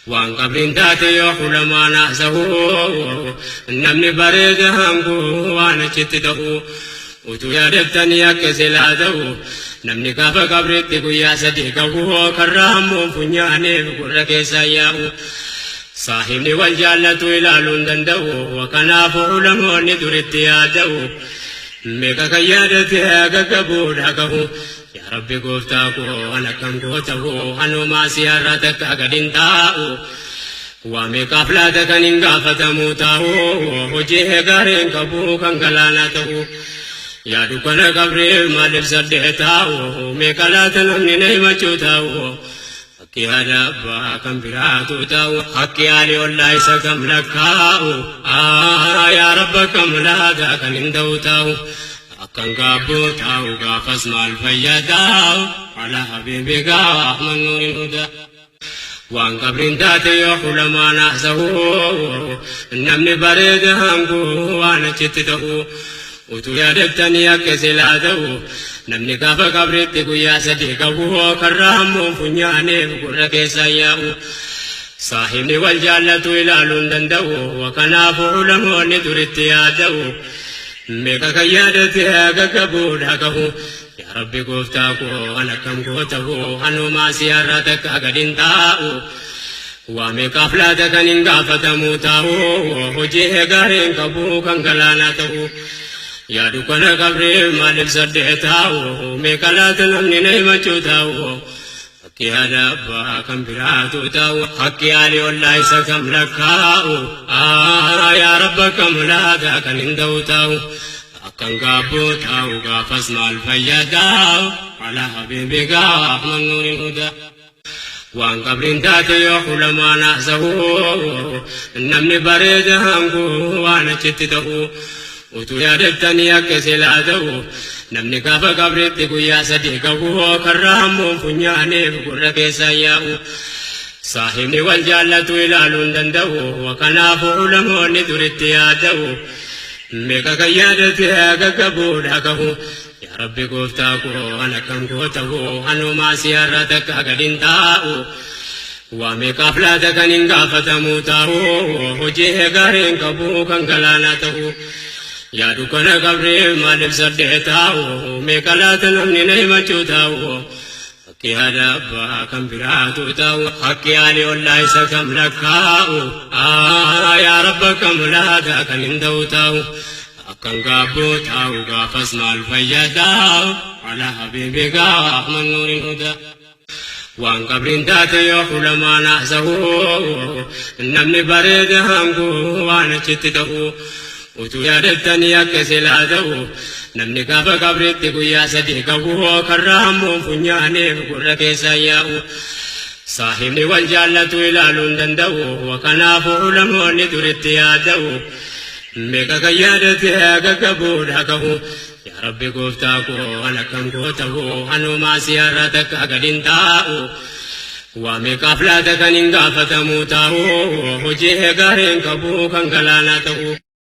Waan qabriin taate yoo ulamaan haasa'u, namni bareeda hangu waan achitti ta'u. Utuu yaadattanii akka silaa ta'u, namni gaafa qabriitti guyyaa 3 gahu, karraa hammuun funyaaniif gurra keessaa yaa'u. Saahibni wal jaallatu ilaaluu hin danda'u, kanaafuu ulamoonni duritti yaada'u. Meeqa kan yaadate gaggabuudha gahu. Yaa Rabbi gooftaa koo an akkam gootahu, anumaa si har'a takka gad hin taa'u. Waa meeqaaf laata kan hin gaafatamuu taa'u, hojii gaariin qabu kan galaanaa ta'u. Yaa dukkana qabriif maaliif saddee taa'u, meeqa laata namni na himachuu taa'u. Akki haadha abbaa kan biraatu ta'u, akki haali ollaa isa kam lakkaa'u. Yaa Rabba kam laata kan hin ta'u ta'u. Akkan gaabboo taa'u gaafas maal fayyadaa, ala habiibi Ahmad Nuuril Hudaa. Waan qabriin taate yoo ulamaan haasa'u, namni bareeda hangu waan achitti ta'u. Utuu yaadattanii akka silaa ta'u, namni gaafa qabriitti guyyaa 3 gahu, karraa hammuun funyaaniif gurra keessaa yaa'u. Saahibni wal jaallatu ilaaluu hin danda'u, kanaafuu ulamoonni duritti yaada'u. Meeqa kan yaadate gaggabuudha gahu. Yaa Rabbi gooftaa koo an akkam gootahu, anumaa si har'a takka gad hin taa'u. Waa meeqaaf laata kan hin gaafatamuu taa'u, hojii gaariin qabu kan galaanaa ta'u. Yaa dukkana qabriif maaliif saddee taa'u, meeqa laata namni na himachuu taa'u. Akki haadha abbaa kan biraatu ta'u, akki haali ollaa isa kam lakkaa'u. Yaa Rabba kam laata kan hin ta'u ta'u. Akkan gaabboo taa'u gaafas maal fayyadaa, ala habiibi Ahmad Nuuril Hudaa. Waan qabriin taate yoo ulamaan haasa'u, namni bareeda hangu waan achitti ta'u. Utuu yaadattanii akka silaa ta'u, namni gaafa qabriitti guyyaa 3 gahu, karraa hammuun funyaaniif gurra keessaa yaa'u. Saahibni wal jaallatu ilaaluu hin danda'u, kanaafuu ulamoonni duritti yaada'u. Meeqa kan yaadate gaggabuudha gahu. Yaa Rabbi gooftaa koo an akkam gootahu, anumaa si har'a takka gad hin taa'u. Waa meeqaaf laata kan hin gaafatamuu taa'u, hojii gaariin qabu kan galaanaa ta'u. Yaa dukkana qabriif maaliif saddee taa'u, meeqa laata namni na himachuu taa'u. Akki haadha abbaa kan biraatu ta'u, akki haali ollaa isa kam lakkaa'u. Yaa Rabba kam laata kan hin ta'u ta'u. Akkan gaabboo taa'u gaafas maal fayyadaa, ala habiibi Ahmad Nuuril Hudaa. Waan qabriin taate yoo ulamaan haasa'u, namni bareeda hangu waan achitti ta'u. Utuu yaadattanii akka silaa ta'u, namni gaafa qabriitti guyyaa 3 gahu, karraa hammuun funyaaniif gurra keessaa yaa'u. Saahibni wal jaallatu ilaaluu hin danda'u, kanaafuu ulamoonni duritti yaada'u. Meeqa kan yaadate gaggabuudha gahu. Yaa Rabbi gooftaa koo an akkam gootahu, anumaa si har'a takka gad hin taa'u. Waa meeqaaf laata kan hin gaafatamuu taa'u, hojii gaariin qabu kan galaanaa ta'u.